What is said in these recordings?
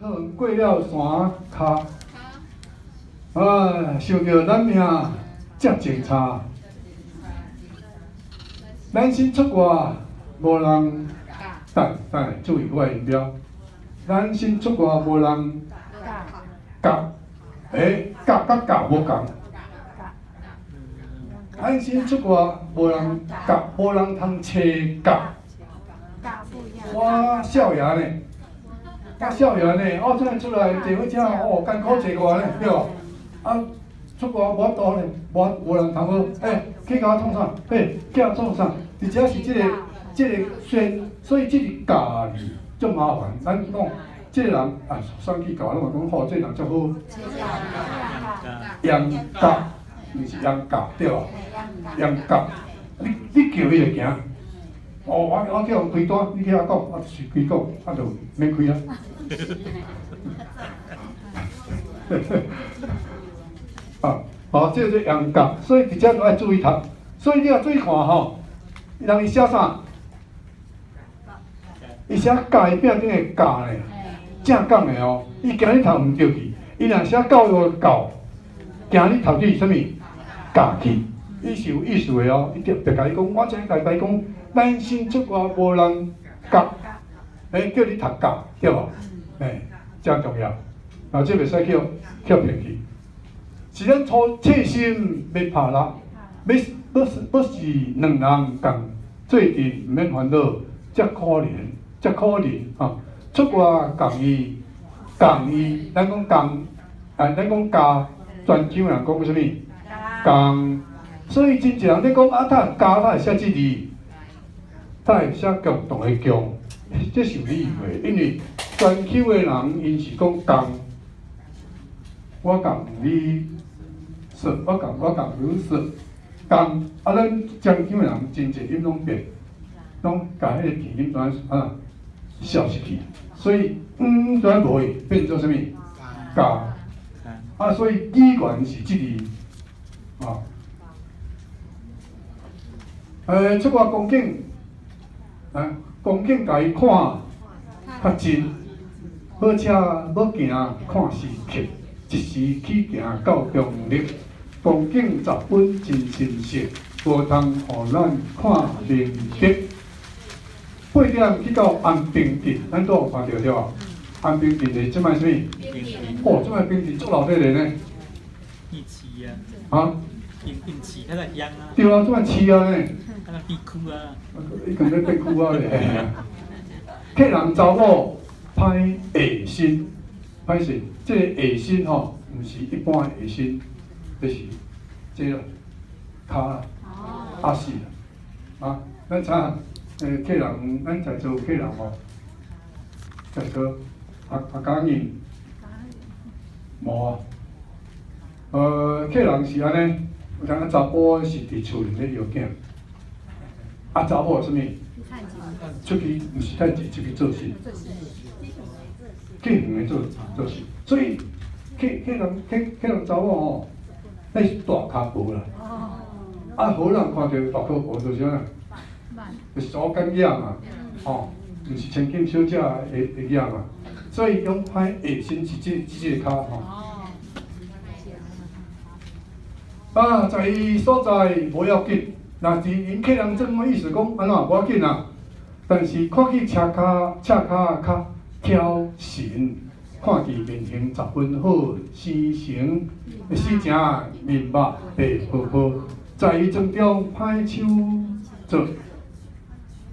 好，過了山跤，啊，想著咱命才真差。咱身出外無人等，等下注意我的音標。咱身出外無人佮，欸，佮佮佮無仝。咱身出外無人佮，無人通揣佮。我少爺呢？我少爺呢？我這出來坐火車，哦，艱苦坐過呢，對無？啊，出外無法度呢，無無人通好，欸，去共我創啥？欸，叫我創啥？而且是這個宣，所以這個教字足麻煩。咱講這個人啊，選舉教攏嘛講吼，這個人足好，嚴格，毋是嚴格，對無？嚴格，你叫伊就行。哦，我叫人開單，你去遐講，我隨開講，啊就免開啊。啊，好，這個是嚴格，所以佇遮都愛注意讀。所以你若注意看吼，人伊寫啥？伊寫佮伊餅頂的佮呢，正港的哦。伊驚你讀毋著去，伊若寫教育的教，驚你讀去啥物？教去，伊是有意思的哦。伊特別共你講，我這共你講，咱身出外無人佮，欸，叫你讀佮，對無？欸，真重要。啊，這袂使去予騙去。是咱粗細心欲拍獵，欲欲欲是兩人共做陣，毋免煩惱，才可憐，才可憐啊！出外共伊，共伊，咱講共，啊，咱講共，泉州人講啥物？共，所以真濟人咧講啊，他共他會寫這字，他會寫共同的共，這是有理由的，因為泉州的人𪜶是講共，我共你說，我共你說，共，啊，咱漳州的人真濟音攏變，攏共彼個填音怎啊消失去，所以嗯，怎無去變做啥物？共，啊，所以語言是這字，啊，出外光景，啊，光景共伊看較真，好車欲行看時刻，一時起行到中壢，光景十分真深色，無通予咱看明白。8點去到安平鎮，咱都有看著對無？安平鎮是這擺啥物？哦，這擺平鎮足鬧熱的呢。變市啊！啊？變變市，較來鄉啊。對啊，這擺市啊呢。較來變區啊。伊敢欲變區啊咧。客人查某歹下身，歹勢，這個下身吼，毋是一般的下身，就是這個跤啦，壓死啦。啊，咱知影，客人，咱在座有客人無？在座阿阿嘉颖，無啊。客人是按呢，有當查埔是佇厝裡咧搖囝，啊，查某是啥物？出去毋是趁錢，出去做事，去遠的做做事，所以客人查某吼，彼是大跤婆啦。啊，好人看著大跤婆就是按怎，就是手感額嘛，吼，毋是千金小姐的的額嘛，所以講歹下身是這个跤吼。啊，在伊所在無要緊，若是𪜶客人這麼意思講，按怎無要緊啊？但是看起車跤車跤較挑神，看伊面型十分好，生成死成面目白泡泡，在伊莊中歹手做，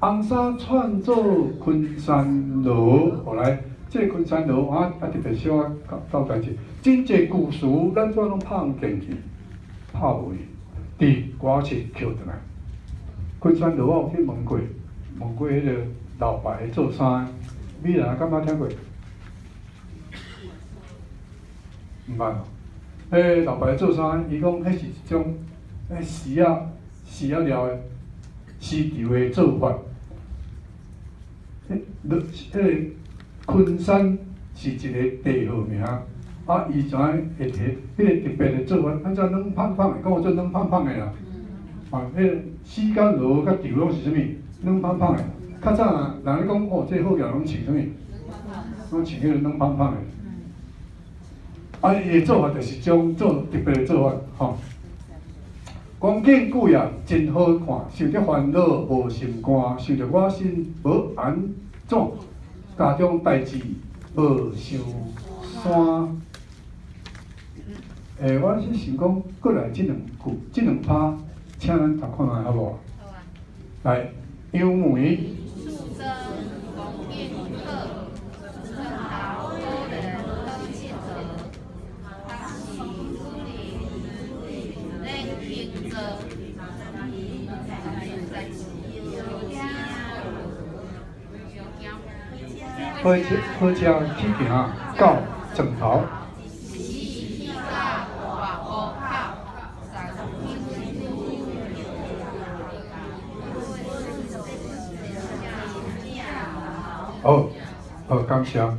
紅衫穿做昆山羅，後來這個昆山羅我啊特別小可交代者，真濟故事咱怎攏拍毋進去，拍無去，佇歌詞抾轉來。昆山羅我有去問過，問過彼個老牌做衫的，美蘭敢捌聽過？毋捌哦。彼老牌做衫，伊講彼是一種彼絲仔絲仔料的絲綢的做法。彼個昆山是一個地號名，啊，伊怎會提彼個特別的做法？按怎軟胖胖的，講有做軟胖胖的啦。啊，彼個絲甲羅佮綢攏是啥物？軟胖胖的。較早人咧講哦，這個好額攏穿啥物？攏穿彼个軟胖胖的。啊，伊的做法就是這種做特別的做法，吼。光景久也真好看，想著煩惱無心肝，想著我心無按怎，家中代誌無相山。欸，我是想講，閣來這兩句，這兩拍，請咱讀看覓好無？來，楊梅。素貞光景好，床頭好人好𨑨迌，讀是女人免興做。火車火車起行到轉頭。時去到大湖口，三好，好，感謝。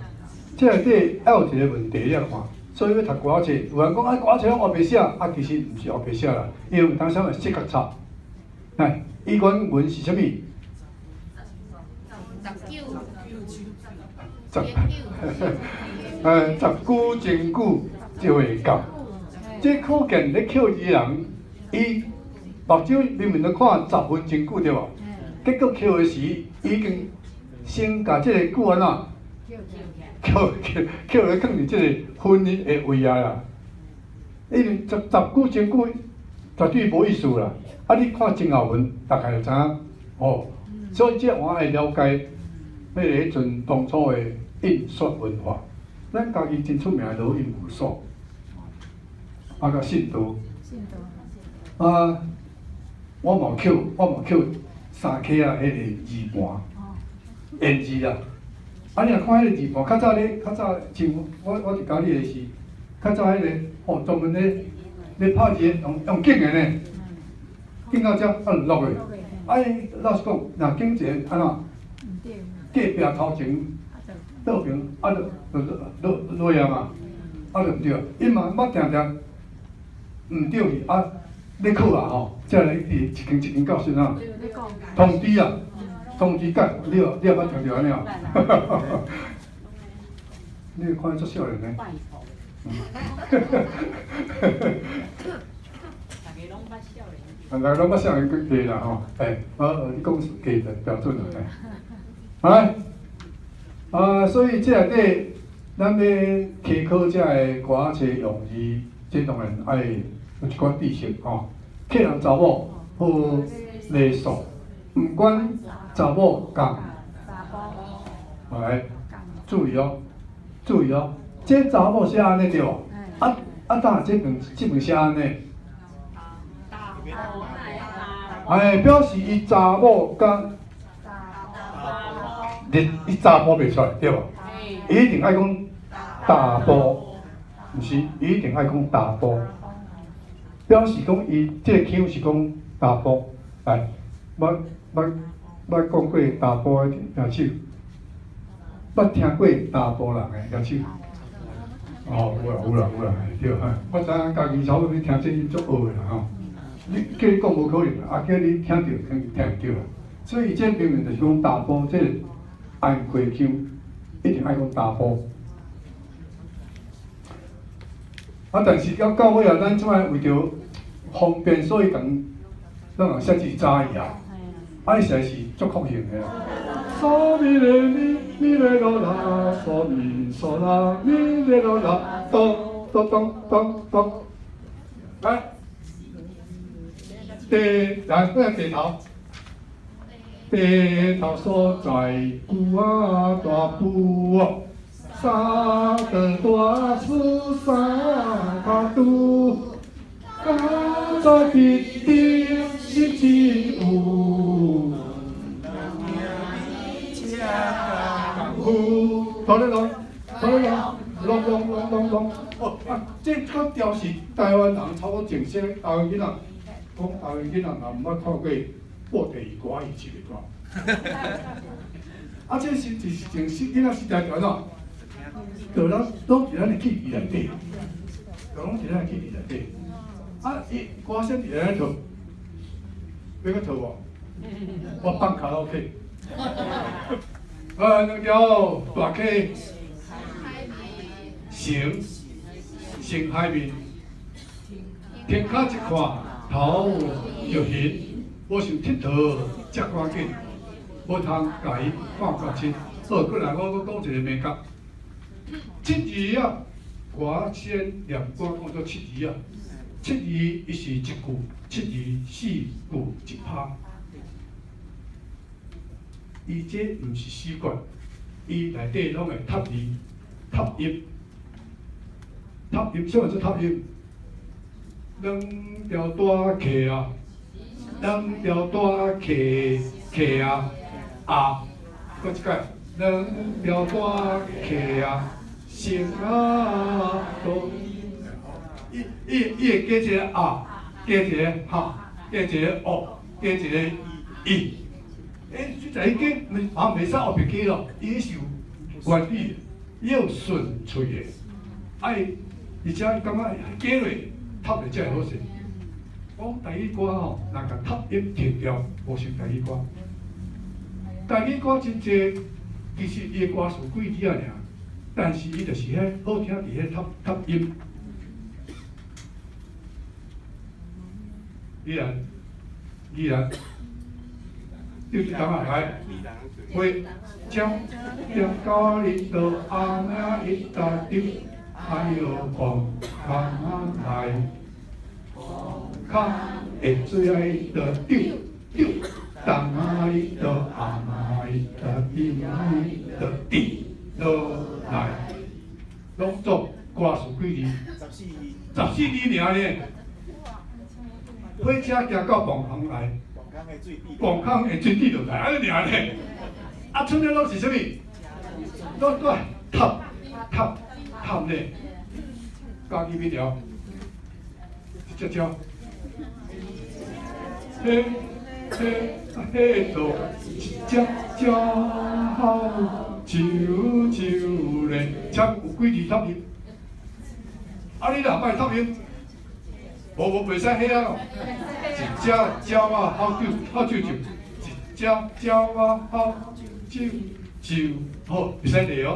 這內底還有一個問題你來看，所以欲讀歌仔冊，有人講啊，歌仔冊攏烏白寫，啊，其實毋是烏白寫啦，因為當時會視覺差。來，伊原文是啥物？十九。十，十九真久就會到。這可見咧扣字人，伊目睭明明都看十分真久對無？結果扣的時已經先共這個久按怎？扣扣扣咧囥佇這個分的位啊啦。因為十十久真久絕對無意思啦。啊，你看前後文，大概就知影哦。所以這我會了解彼個彼陣當初的印刷文化。咱家己真出名的羅印務所，啊，佮信道。啊，我嘛有抾，我嘛有抾三溪仔彼个字盤，鉛字啦。啊，你若看彼個字盤，較早咧，較早像我我佇家裡的時，較早彼個吼專門咧咧拍字用用揀的呢，揀到遮啊就落去。啊，伊老實講，若揀一个按怎？隔壁頭前倒爿啊，就就落落啊嘛，啊就毋對，伊嘛捌定定毋對去啊，咧考啊吼，才來一間一間教室啊，通知啊，通知改，你有你也捌聽著按呢哦？你看足少年的。大家攏捌少年過啦吼，欸，你講過就標準啦，來，啊，所以這內底，咱欲提考這个歌仔冊用字，這當然愛有一寡知識吼。客人查某好禮數，毋管查某共，來，注意哦，注意哦，這查某寫按呢對無？啊啊，當這邊這邊寫按呢？哎，表示伊查某佮你伊查埔袂出來對無？伊一定愛講查埔，毋是，伊一定愛講查埔，表示講伊這个腔是講查埔。來，捌捌捌講過查埔的舉手，捌聽過查埔人的舉手。哦，有啦有啦有啦，對，我知影家己差不多聽這足學的啦吼。你叫你講無可能，啊叫你聽著可能聽毋著啦。所以這明明就是講查埔，這個安徽腔一定愛講查埔。啊，但是到到尾啊，咱這擺為著方便，所以共咱人寫字早伊啊，啊，伊實在是足確型的啦。嗦咪來咪咪來囉啦，嗦咪嗦啦咪來囉啦，哆哆咚咚咚，來。地來，那個地頭，地頭所在龜仔大埔，三頓大厝三跤拄，家在必定心真有。功夫，拖咧攏，拖咧攏，攏攏攏攏攏，哦啊，這個調是台灣人差不多淨說台灣囡仔。講台灣囡仔若毋捌看過布袋戲歌仔戲，唱袂煞。啊，這是是正式囡仔時代就按怎？就咱攏佇咱的記憶內底，就攏佇咱的記憶內底。啊，伊歌聲佇咧唱，欲閣唱無？我放卡拉 OK。啊，兩條大溪，成成海面，天跤一看頭就眩，無想𨑨迌遮趕緊，無通共伊看較真。好，過來我閣講一個眉角，七字仔，我先念歌講做七字仔，七字伊是一句，七字四句一拍。伊這毋是死訣，伊內底攏會敨字、敨音、敨音，啥物做敨音？兩條大溪啊，兩條大溪溪啊，啊，閣一擺，兩條大溪啊，成啊多。伊伊伊會加一個啊，加一個哈，加一個哦，加一個伊。欸，實在伊加，啊，袂使後壁加咯，伊是有原理的，伊有順序的，愛而且感覺加落敨落才會好勢。講台語歌吼，若共敨音停掉，無像台語歌。台語歌真濟，其實伊的歌詞幾字仔爾，但是伊就是彼好聽佇彼敨敨音。依然，依然。就是咁啊，來，火車踮到你到阿妹一大丢，哎喲，碰空來，空會水愛到丟丟，東啊伊到阿媽伊到丟到跌落來，攏總歌詞幾字？14字爾呢。火車行到磅空來。磅空的水滴落來，按呢爾呢？啊，賰咧攏是啥物？攏都敨敨敨呢？家己邊條？一隻鳥。嘿，嘿，嘿，做一隻鳥好，啾啾咧，請有幾字敨音？啊，你若莫敨音，無無袂使彼啊！一隻鳥仔好啾好啾啾，一隻鳥仔好啾啾，好，會使練哦。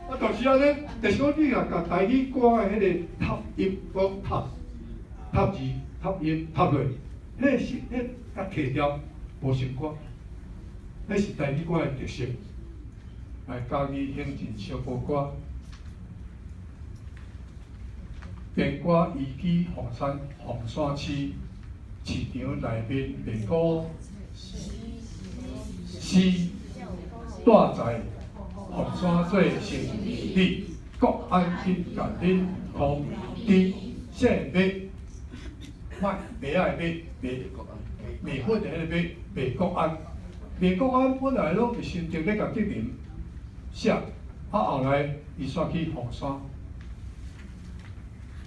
啊，就是按呢，就是講你若共台語歌的彼個敨音講敨敨字、敨音敨落，彼是彼共提掉無成歌，彼是台語歌的特色。來，嘉義行進小步歌，編歌移居鳳山鳳山市市場內面賣古詩，住在鳳山做生理，國安緊共恁通知，姓麥，麥麥仔的麥，麥麥粉的彼个麥，麥國安，麥國安本來攏佇新竹咧共竹林寫，啊後來伊煞去鳳山，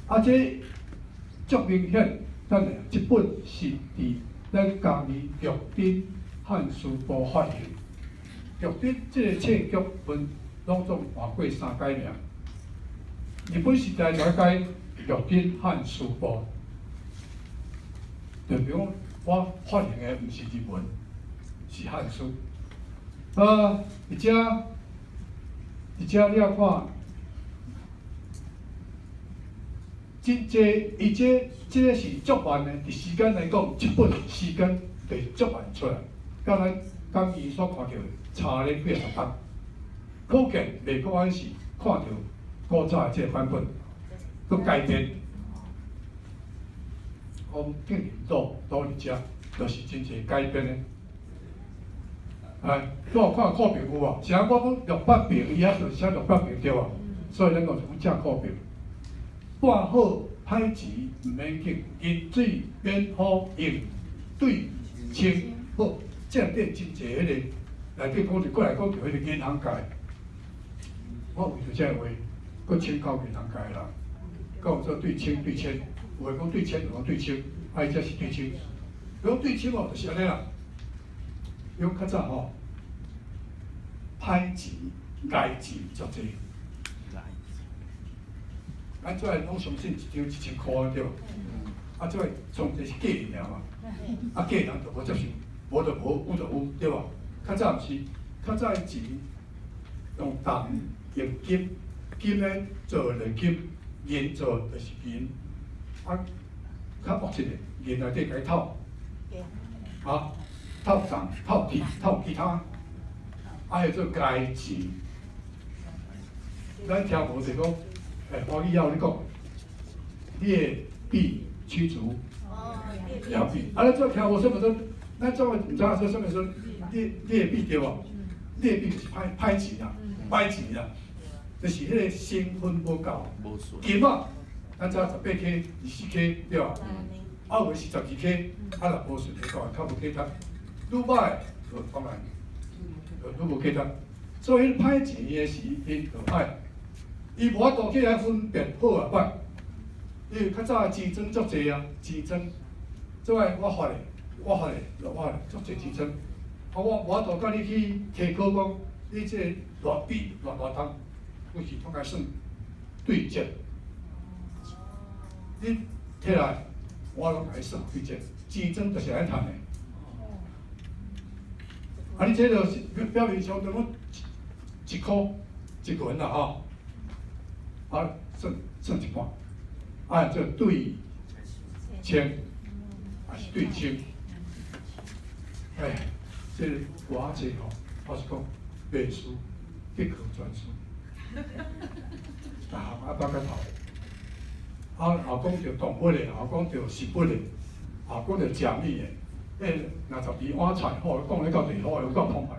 啊這足明顯，等下這本是佇咱嘉義玉珍漢書部發行。玉珍這個冊局分攏總換過三改名。日本時代就改玉珍漢書部，就比如講我發行的毋是日文，是漢書。啊，而且而且你也看，真濟伊這這個是足慢的，佇時間來講，這本時間就足慢出來，佮咱講伊所看著的差咧幾仔十冬，可見麥國安是看著古早的這個版本，閣改編，講建林島倒佇遮，就是真濟改編的。哎，你有看股票有無？像我講600平，伊遐就寫600平對無？所以咱講是講正股票。半好歹錢毋免緊，飲水免雨用對清好。這內底真濟彼個內底講就過來講著彼個銀行界，我為著這个話，閣請教銀行界的人，講做對清對清，有的講對清，有的講對清，啊伊這是對清。講對清哦，就是按呢啦。伊講較早吼，歹錢、刣錢足濟。咱這攏相信一張1000箍對無？啊，這上濟是假爾嘛，啊假人就無接受，無就無，有就有，對無？較早毋是，較早的錢，用銅用金，金咧做就金，銀做就是銀，啊，較惡一個銀內底共伊透，啊，透銅、透鐵、透其他，啊，叫做刣錢。咱聽無就講，欸，我以後你講，劣幣驅逐良幣，啊，咱這聽無啥物說，咱這毋知影說啥物說劣幣對無？劣幣就是歹歹錢啊，歹錢啊，就是彼個成分無夠。金啊，咱知18K、24K 對吧？啊，有的是12K，啊，若無順的話，較無價值。愈歹，就當然就愈無價值。所以歹錢的時，𪜶就愛，伊無法度去來分辨好啊歹。因為較早錢莊足濟啊，錢莊，這擺我發的，我發的，我發的，足濟錢莊。啊，我無法度佮你去提考講，你這個偌比偌偌重，有時攏愛算對折。你摕來，我攏共你算對折，錢莊就是按呢趁的。啊，你這就是表面上當講一箍一銀啦吼，啊，算算一半，啊，這對千，還是對千？哎，這個偌濟吼，我是講白書百科全書，逐項啊捌甲透。啊，也講著動物的，也講著食物的，也講著食物的。欸，若十二碗菜吼，講咧夠地好，有夠澎湃。